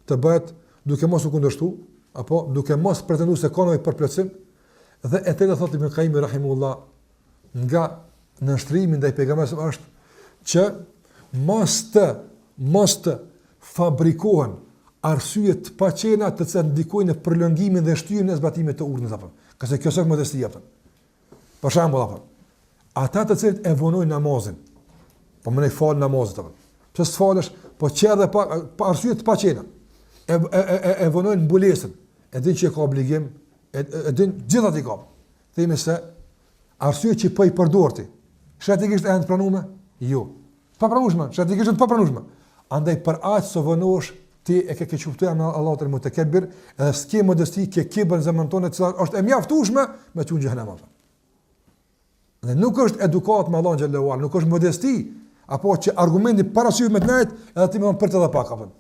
të bëhet duke mos u kundërshtu, apo duke mos pretenduar se ka nevojë për plotësim, dhe e treta thotë Ibn Qayyim rahimullah nga nënshtrimi ndaj pejgamberit është që mos të mos të fabrikohen arsye të paqena të cilat ndikojnë në prolongimin dhe shtyrjen e zbatimit të urdhrës apo. Ngase kjo s'është modesti apo. Për shembull apo, ata të cilët e vonojnë namazin, po më ne fal namazin apo. Pse s'falesh? Po që edhe pa, pa arsye të paqena. E e e e vonojnë mbulesën. E din që e ka obligim, e, e, e din gjithë atë i ka. Themi se arsye që po i përdor ti. Sheriatikisht janë të pranume? Jo. Të papranueshme, sheriatikisht të papranueshme. Andaj për aq sa vonosh. Ti e ke keqkuptu emrin e Allahut El Mutekebbir, edhe s'ke modesti, ke kibër në zemrën tënde, e cila është e mjaftueshme me çu në xhehenem. Dhe nuk është edukat me Allahun xhelle ue ala, nuk është modesti, apo që argumenti para syve me të nejt, edhe ti me thonë prit edhe pak, apo.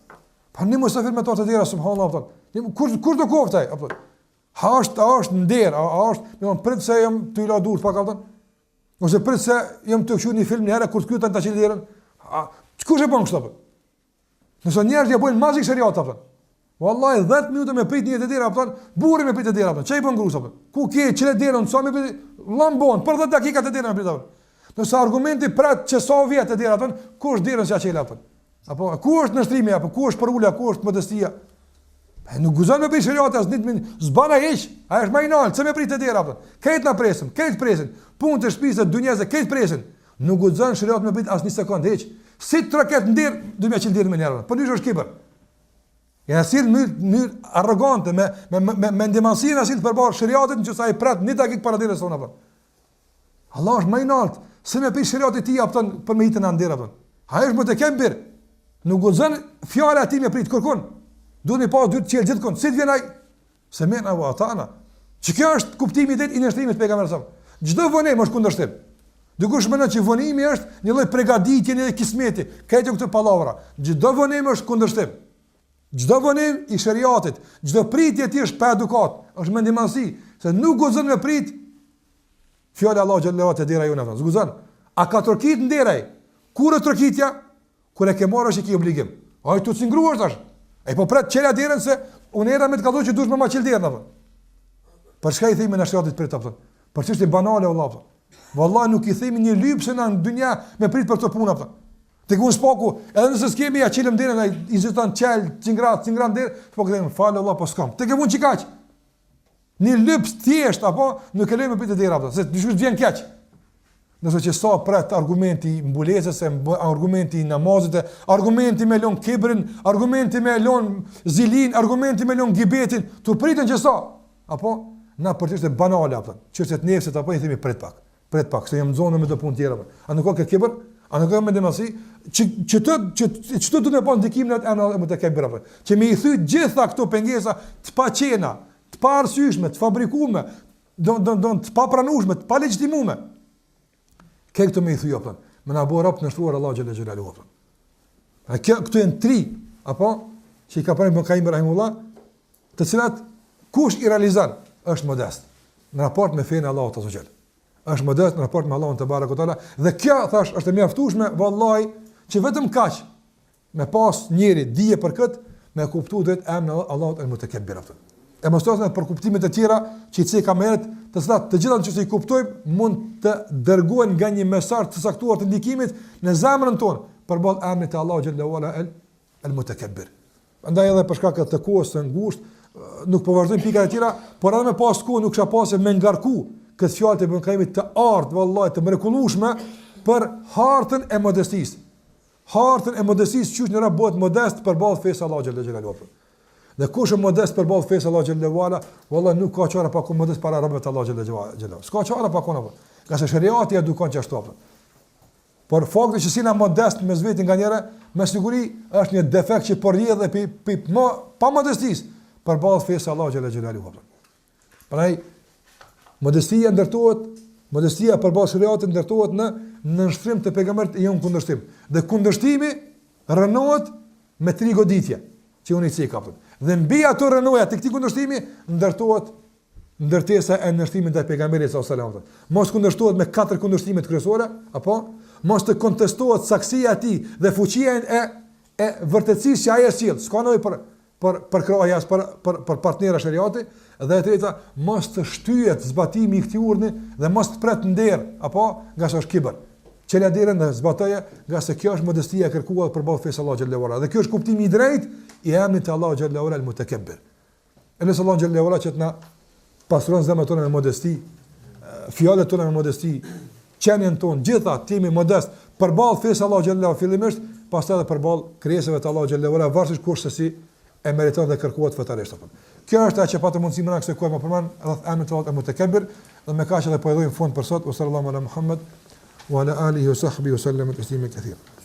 Pa një musafir me të te dera, subhanallahu, apo. Një, kur, kur do koftë ai, apo. Ha është, a është nder, a, a është, me thonë prit se jam tu i la durt pak, apo. Ose prit se jam tu kqyr një film një herë, kur të kytem ta çel derën. A, kush e bën kështu, apo? Nëse njerëzit ja bëjnë mazik sheriat apo. Wallahi 10 minuta me prit njeri te dera apo, burri me prit te dera apo. Ç'i bën grus apo? Ku ke çele derën sa me prit? Llambon për 10 dakika te dera me prit apo. Nëse argumenti pret që sa vjet te dera apo, kush derën s'ja çel apo? Apo ku është nënshtrimi apo ku është përulja, ku është modestia? E nuk guxon me prit sheriat as ditë min, s'bën ai hiç. Ai është më i nalt, se me prit te dera apo. Krejt na presim, krejt presin. Punë të shtëpisë, dynjasë, krejt presin. Nuk guxon sheriat me prit as një sekond hiç. Si të troket në derë, do me çel derën menjëherë. Po është kibër. Ja sill në mënyrë arrogante me me me me mendjemadhësi na sill përballë sheriatit nëse ai pret një dakik para derës sonë apo. Allah është më i nalt, se me prit sheriatit ti apton për me hitën në derë apo. Ai është mutekebbir. Nuk guxon fjala e tij me prit kërkun. Duhet me pas dyert çel gjithkund. Si të vjen ai? Semi'na wa ata'na. Që kjo është kuptimi i drejtë i nënshtrimit të pejgamberit sa. Çdo vonim është kundërshtim. Dikush mendon që vonimi është një lloj përgatitje, një lloj kismeti. Këto këto pallavra. Çdo vonim është kundërshtim. Çdo vonim i sheriatit, çdo pritje e tij është pa edukat, është mendjemadhësi, se nuk guxon me prit fjala e Allahut xhelle ue ala te dera jonë atë. S'guxon. A ka trokit në derë ai? Kur është trokitja? Kur e ke marrë që ki obligim. Ai tu cingru është tash. Ai po pret çela derën se unë erdha me të kallzu që duhet me ma çel derën apo. Për çka i themi na sheriatit prit apo? Për çështje banale vëlla apo. Vallahi nuk i themi një lypse në dynja me prit për këto punë apo. Tek unë s'paku, edhe nëse s'kemi ja çelim derën, ai insiston çel, cingra, cingra derë, po kthehemi fal vëlla po s'kam. Tek e fund çikaq. Një lyps thjesht apo nuk e lëmë prit te dera apo, se dikush vjen keq. Nëse që sa pret argumenti i mbulesës, e argumenti i namazit, argumenti me lon kibrin, argumenti me lon zilin, argumenti me lon gibetin, tu pritën që sa? Apo na për çështje banale apo çështje të nefsit apo i themi prit pak. Prit pak, se jam zonë me do punë tjera. A nuk ka kë kibër? A nuk ka mendjemadhësi? Që që të që që të do të pas ndikim në atë emër Mutekebbir apo. Që me i thy gjitha këto pengesa të paqena, të paarsyeshme, të fabrikume, do do do të papranueshme, të palegjitimume. Ke këto me i thy apo. Me na bo rob të nënshtruar Allahut xhelle xhelaluhu apo. A kjo këto janë tri apo që i ka përmend Ibn Kajimi rahimullah, të cilat kush i realizon është modest në raport me fenë e Allahut azze ue xhel. Është modest në raport me Allahun tebareke ue teala dhe kjo thash është e mjaftueshme vallahi që vetëm kaq me pas njeri dije për kët me kuptu drejt emrin e Allahut el Mutekebbir apo. E mos të për kuptimet e tjera që i ceka më herët, të cilat të gjitha nëse i kuptojmë mund të dërgojnë nga një mesazh të caktuar të ndikimit në zemrën tonë përballë emrit të Allahut xhelle ue ala el el Mutekebbir. Prandaj edhe për shkak të kohës së ngushtë, nuk po vazhdojmë pikat e tjera, por edhe me pas kohë nuk kisha pasë me ngarku këtë fjalë të Ibn Kajimit të artë, vallahi të mrekullueshme për hartën e modestisë. Hartën e modestisë qysh njeri bëhet modest përballë fesë Allahut xhelle xhelaluhu. Dhe kush është modest përballë fesë Allahut xhelle ue ala, vallahi nuk ka çare pa kon modest para robëve të Allahut xhelle xhelaluhu. S'ka çare pa kon apo. Ngase sheriati edukon qashtu apo. Por fakti që s'jena modest mes veti nganjëherë, me siguri është një defekt që po rrjedh pi pi më pa modestisë përballë fesë Allahut xhelle xhelaluhu. Prandaj modestia ndërtohet, modestia përballë sheriatit ndërtohet në nënshtrim të pejgamberit e jo në kundërshtim. Dhe kundërshtimi rrënohet me tri goditje që unë i ceka. Dhe mbi ato rrënoja të këtij kundërshtimi ndërtohet ndërtesa e nënshtrimit ndaj pejgamberit sallallahu alajhi wasallam. Mos kundërshtohet me katër kundërshtimet kryesore, apo mos të kontestohet saktësia e tij dhe fuqia e e vërtetësisë që ai e sjell. S'ka nevojë për për përkrahje as për për për partnera sheriati dhe e treta mos të shtyhet zbatimi i këtij urdhri dhe mos të pret nder apo ngase është kibër. Çelja derën dhe zbatoje, ngase kjo është modestia e kërkuar përballë fesë Allahut xhelle ue ala. Dhe kjo është kuptimi i drejtë i emrit të Allahut xhelle ue ala el-Mutekebbir. E lus Allahun xhelle ue ala që të na pasuron zemrat tona me modesti, fjalët tona me modesti, qenien tonë, gjitha të jemi modest përballë fesë Allahut xhelle ue ala fillimisht, pastaj edhe përballë krijesave të Allahut xhelle ue ala, varësisht kush se si e meriton dhe kërkohet fetarisht apo. Kjo është ajo që patëm mundësi më kësaj kohe me përmend rreth emrit të Allahut el-Mutekebbir dhe me kaq edhe po e dhojmë fund për sot. Wa sallallahu ala Muhammed wa ala alihi wa sahbihi wa sallam taslima katira.